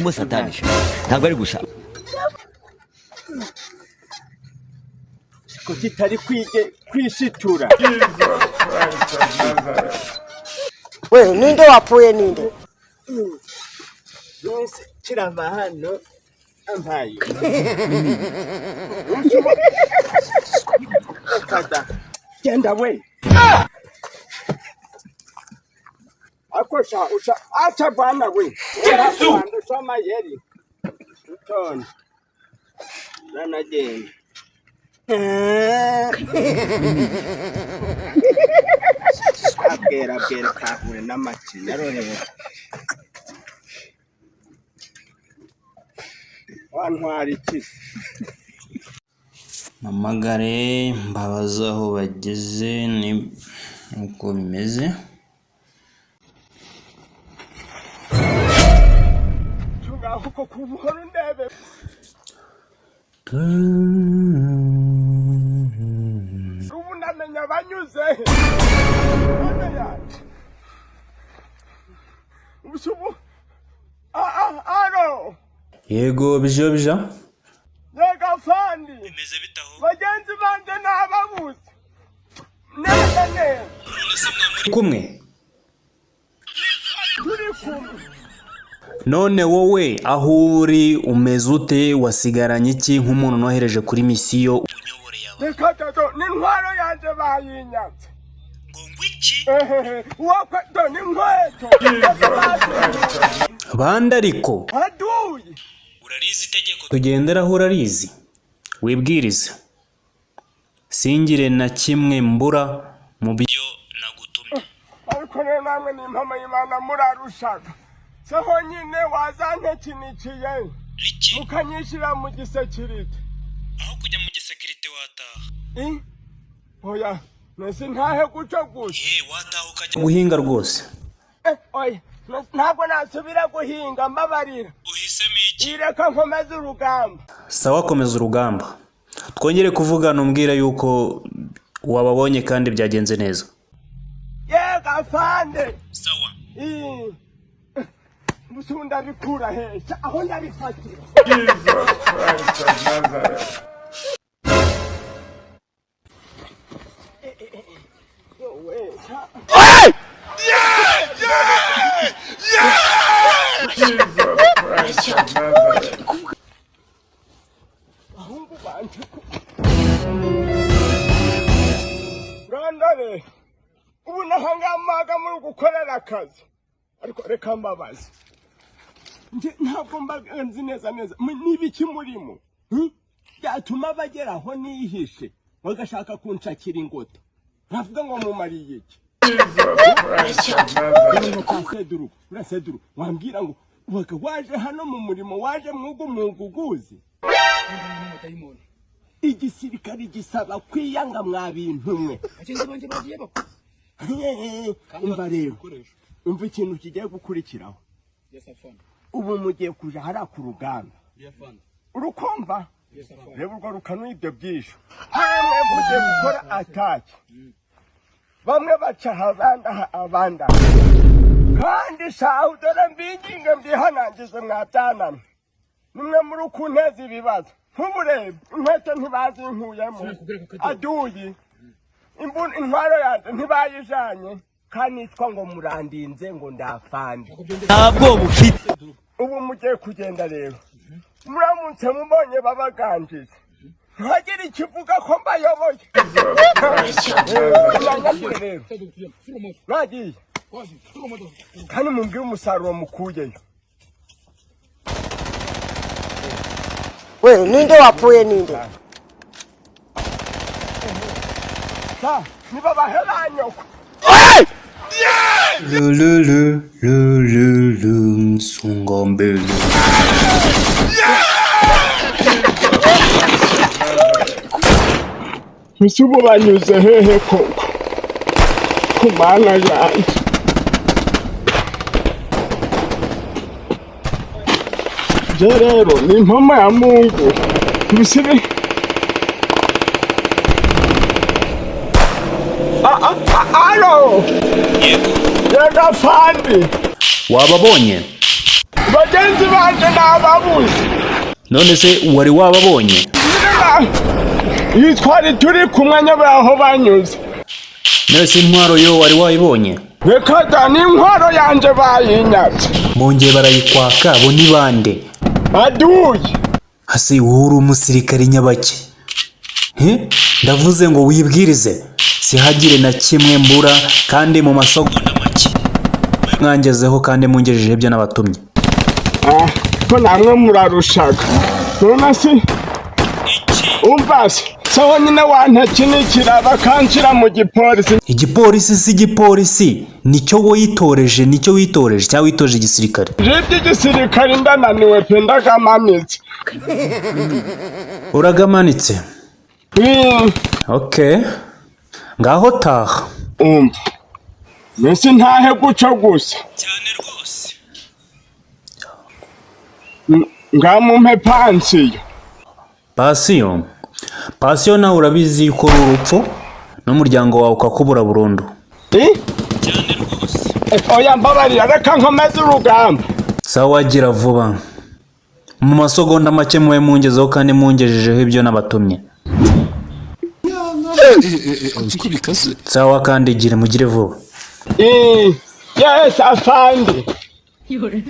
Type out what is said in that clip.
Harimo satani sha. Ntabwo ari gusa. Ko kitari kwige kwishitura. We ninde wapfuye ninde? Nonese kirava hano ampaye kada genda we akosha usha acha bwana we. Yesu amayeri utone nanagenda. Abwera bwera kahure n'amacinya arorera wantwara iki? Mpamagare mbabaze aho bageze ni uko bimeze. Tungaho ko kubuhoro ndebe. Ubu ndamenya abanyuze he. Mana yanjye, ubu se ubu aro. Yego bijobija. Yego afandi, bagenzi banje nababuze neza neza. Kumwe. Turi kumwe. None wowe aho uri umeze ute? Wasigaranye iki nk'umuntu nohereje kuri misiyo? Reka dodo n'intwaro yanjye bayinyatse. Ehehe, uwakwe do n'inkweto. Bande ariko? Aduye. Tugenderaho urarizi, wibwirize singire na kimwe mbura mu byo nagutumye. Ariko rero namwe ni impamo y'Imana murarushaga se honyine wazantekinikiye mukanyishyira mu gisekirite. Aho kujya mu gisekirite wataha. I? Oya, nese ntahe guco gusa. Wataha ukajya guhinga rwose. Eh, oya, ntabwo nasubira guhinga, mbabarira. Uhisemo iki? Ireka nkomeze urugamba. Sawa, komeza urugamba, twongere kuvugana umbwira yuko wababonye kandi byagenze neza. Yego afande. Sawa. I. Musu ndabikura hesha aho ndabifatira. Yowe, sha. Bahungu banje ngandare ubu nahangamaga muri gukorera akazi, ariko reka mbabaze, nje ntabwo mba nzi neza neza n'ibiki murimo. Byatuma bageraho nihishe bagashaka kunshakira ingoto, nkavuga ngo mumariye iki? Seduru uriya Seduru wambwira ngo waga waje hano mu murimo waje mwuga umwuga uguzi. Igisirikare gisaba kwiyanga mwa bintu mwe. Umva rero, umva ikintu kigiye gukurikiraho. Ubu mugiye kuja hariya ku rugamba, urukumva reba urwo rukanuye ibyo byisho, namwe mugiye gukora ataki, bamwe baca aha abandi aha abandi aha. Kandi shahu dore mbinginge mbihanangize mwabyanamwe, nimwe muri kunteza ibibazo. Nk'ubureba inkweto ntibazinkuyemo aduyi, intwaro yanjye ntibayijanye, kandi nitwa ngo murandinze ngo ndafande. Ntabwo bufite. Ubu mugiye kugenda rero, muramutse mubonye babaganjiye ntihagire ikivuga ko mbayoboye. Rero mwagiye kandi mumbwire umusaruro mukuyeyo. We ninde wapfuye ninde? Sa nibabahe ba nyoko. Lululu lululu songa mbele. Mbese ubu banyuze hehe koko ku Mana yanjye? Je rero ni impamo ya Mungu mbese alo. Yego afandi. Wababonye? Bagenzi banje nababuze. None se wari wababonye? Iyo twari turi kumwe nyabura aho banyuze. None se intwaro yo wari wayibonye? Reka da, n'intwaro yanje bayinyatse. Bongeye barayikwaka? Bo ni bande? Aduye. Hasi wowe uri umusirikare nyabake? He? Ndavuze ngo wibwirize, sihagire na kimwe mbura, kandi mu masegonda make mwangezeho kandi mungejejeho ibyo nabatumye. Ah, ko namwe murarushaga. None se umva se, sawa nyine, wantekinikira bakanshyira mu gipolisi. Igipolisi si igipolisi, nicyo witoreje, nicyo witoreje cyangwa witoje igisirikare? Iby'igisirikare ndananiwe pe, ndagamanitse. Uragamanitse? Okay, ngaho taha. Umva mbese, ntahe guco gusa? Cyane rwose. Ngamumpe pansiyo. Pasiyo, pasiyo nawe urabizi ko uri urupfu n'umuryango wawe ukakubura burundu. Eh? Cyane rwose. Oya, mbabarira, reka nkomeze urugamba. Sawa, gira vuba, mu masegonda make mube mungezeho kandi mungejejeho ibyo nabatumye. Uko bikaze. Sawa, kandi gira mugire vuba. Yes afande. Ewe.